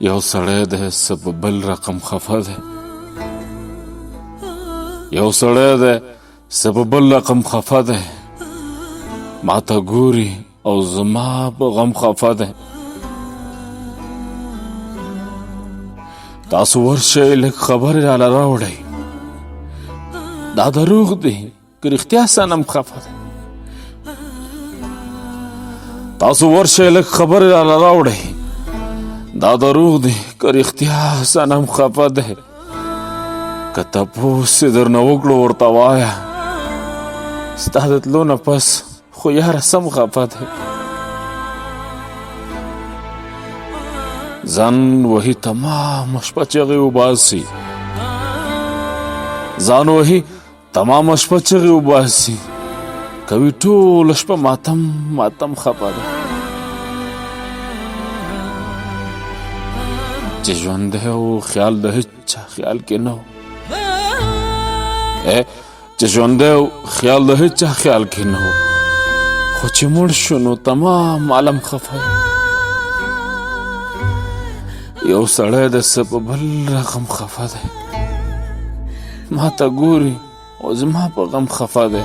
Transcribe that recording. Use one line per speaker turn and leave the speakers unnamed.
یو سړی دی څه په بل رقم خفه دی، یو سړی دی څه په بل رقم خفه دی، ما ته ګوري او زما په غم خفه دی. تاسو ورشئ لږ خبرې راله راوړئ، دا دروغ دي که رښتیا صنم خفه دی. تاسو ورشئ لږ خبرې راله راوړئ، دا دروغ دي که رښتیا صنم خفه دی. که تپوس یې درنه وکړو ورته وایه ستا د تلو نه پس خو یاره سم خفه دی. ځان وهي تمامه شپه چغې وباسي، ځان وهي تمامه شپه چغې وباسي، کوي ټوله شپه ماتم ماتم خفه ده. چې ژوندی و خیال د هیچا خیال کې نه و، چې ژوندی و خیال د هیچا خیال کې نه و، خو چې مړ شو نو تمام عالم خفه دی. یو سړی د څه په بل رقم خفه دی، ما ته ګوري او زما په غم خفه دی.